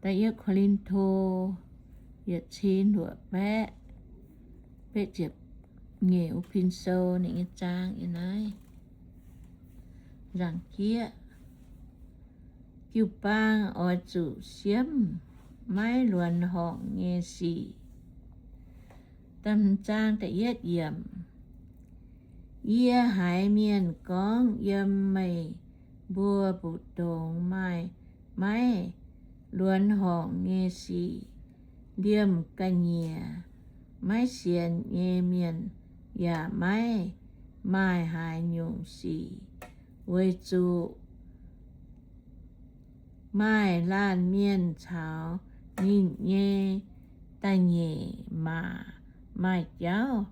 Da'yietv Ko^lin^to yietc cin luoqc baeqv betv ziepc nyeic, wuov pin sou ninh nyei zaang yiem naaiv. Nzaangc jieqv, jiu-baang oix zuqc siemv maiv luonx horngc nyei sic. Da'yietv yiemc, yie haiz mienh gorngv yiem meih mbuo mbu'ndongx maaih maiv luonx horngc nyei sic. Liemh ga'nyiec maiv sienx nyei mienh yaac maiv maaih haaix nyungc sic, weic zuqc maaih laanh mienh caux ninh nyei da'nyeic maac maaih jauv.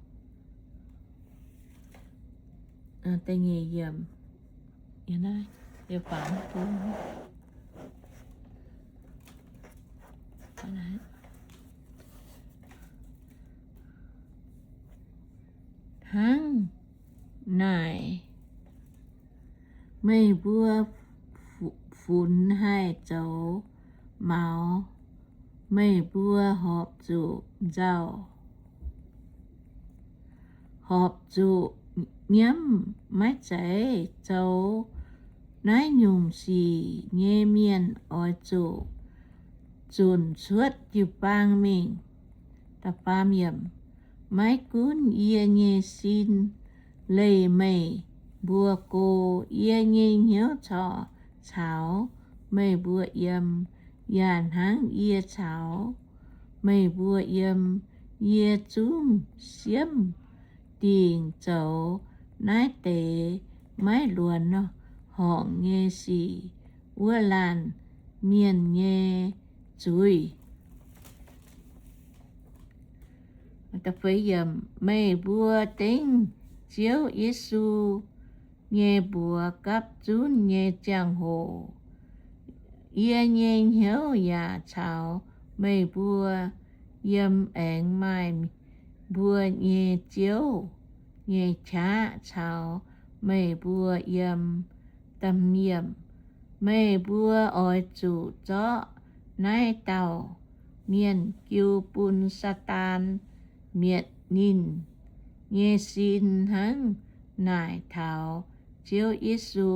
Hnangv naaic, meih mbuo funx haih zoux maux, meih mbuo horpc zuqc nzauh, horpc zuqc nyiemv. Maiv zeiz zoux naaiv nyungc sic nyei mienh oix zuqc zunc cuotv jiu-baang mingh. Maiv gunv yie nyei sin leih meih mbuo go, yie nyei hnyouv corc caux meih mbuo yiem, yaac hnangv yie caux meih mbuo yiem, yie zungv siemv dingc zoux naaiv deix maiv luonx horngc nyei sic wuov laanh mienh nyei zuiz. Meih mbuo dengv Ziouv Yesu nyei mbuox gapv zunv nyei ziangh hoc, yie nyei hnyouv yaac caux meih mbuo yiem, aengx maaih mbuo nyei Ziouv nyei qaqv caux meih mbuo yiem. Meih mbuo oix zuqc zorqv naaiv dauh mienh jiu bun Saadaan mietc ninh nyei sin hnangv naaic taux Ziouv Yesu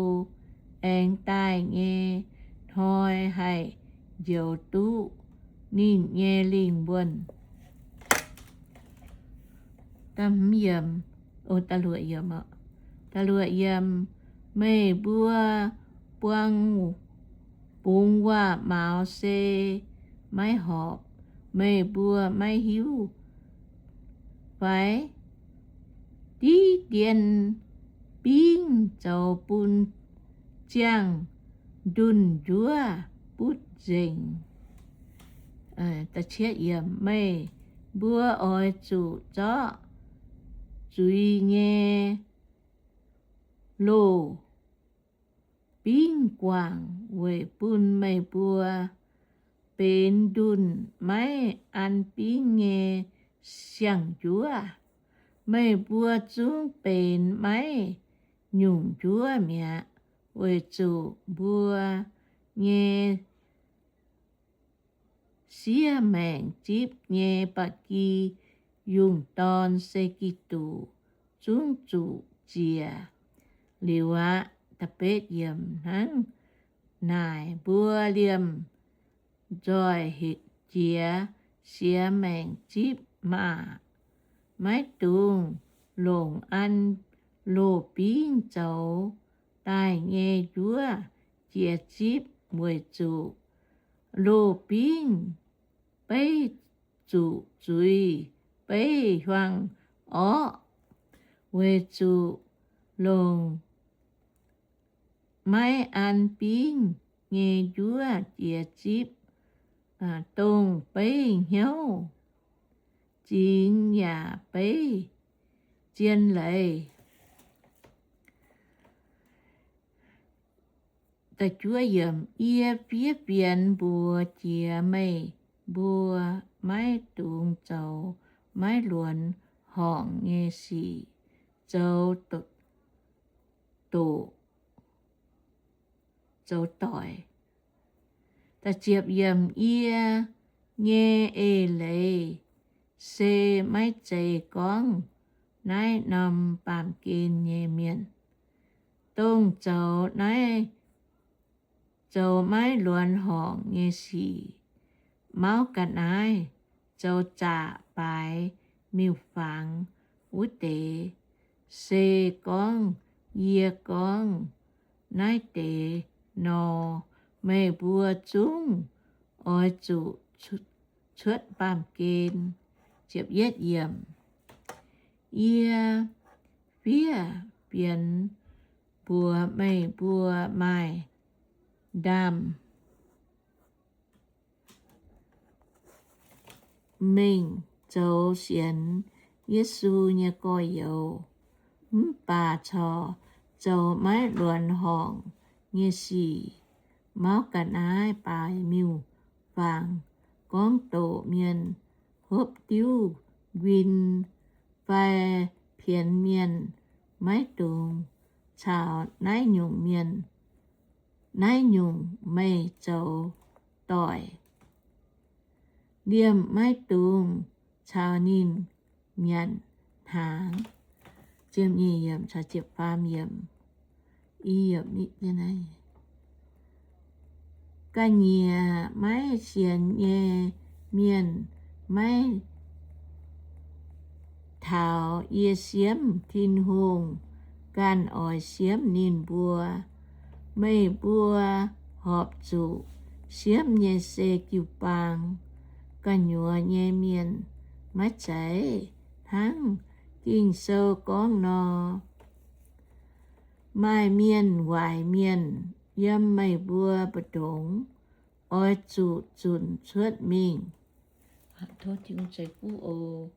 aengx daaih nyei hnoi haih njoux duqv ninh nyei lingh wuonh. Meih mbuo buang bungx waac-maux se maiv horpc. Meih mbuo maiv hiuv fai? Div dien bingv zoux bun ziangh ndunh njuov butv nzengc. Meih mbuo oix zuqc zorqv zuiz nyei loz-bingv guangc weic bun meih mbuo benx ndunh maiv an bingv nyei siang-njuov. Meih mbuo zungv benx maiv nyungc njuov mi'aqv, weic zuqc mbuo nyei siev maengc zipv nyei ba'gi yungh dorn se Giduc, zungv zuqc ziec liuz aqv. Hnangv naaic, mbuo liemh nzoih jiex siev maengc zipv maah! Maiv dungx longc an loz-bingv zoux daaih nyei njuov jiex zipv, weic zuqc loz-bingv beiv zuqc zuiz beiv hiuang orqv. Weic zuqc longc maiv an bingv nyei njuov jiex zipv, dongh beiv hnyouv zingx yaac beiv zien leiz. Yie fiev fienx mbuox jiex meih mbuo, maiv dungx zoux maiv luonx horngc nyei sic, zoux doqc, zoux doic. Yie nyei eix leiz se maiv zeiz gorngv naaiv norm baamh gen nyei mienh, dongh zoux naaiv, zoux maiv luonx horngc nyei sic, mauv ga'naaiv, zoux zaqc baaix miuc-fangx wuov deix. Se gorngv yie gorngv naaiv deix nor, meih mbuo zungv oix zuqc cuotv baamh gen. Yie fiev fienx mbuox meih mbuo maaih ndaamv-mengh zoux sienx Yesu nyei gorx-youz, mv baac corc zoux maiv luonx horngc nyei sic, mauv ga'naaiv, baaix miuc-fangx, gorngv doqc mienh, hopv diuv nquin fai pienx mienh, maiv dungx caux naaiv nyungc mienh, naaiv nyungc meih zoux doic. Liemh maiv dungx caux ninh nyanc hnaangx. Ga'nyiec maiv sienx nyei mienh maiv taux yie siemv, Tin-Hungh ganh oix siemv ninh mbuo. Meih mbuo horpc zuqc siemv nyei se jiu-baang gu'nyuoz nyei mienh, maiv zeiz hnangv Ging-Sou gorngv nor, Maaih mienh waaic mienh yiem meih mbuo mbu'ndongx, oix zuqc zunc cuotv mingh. Tov Tin-Hungh ceix fuqv oc.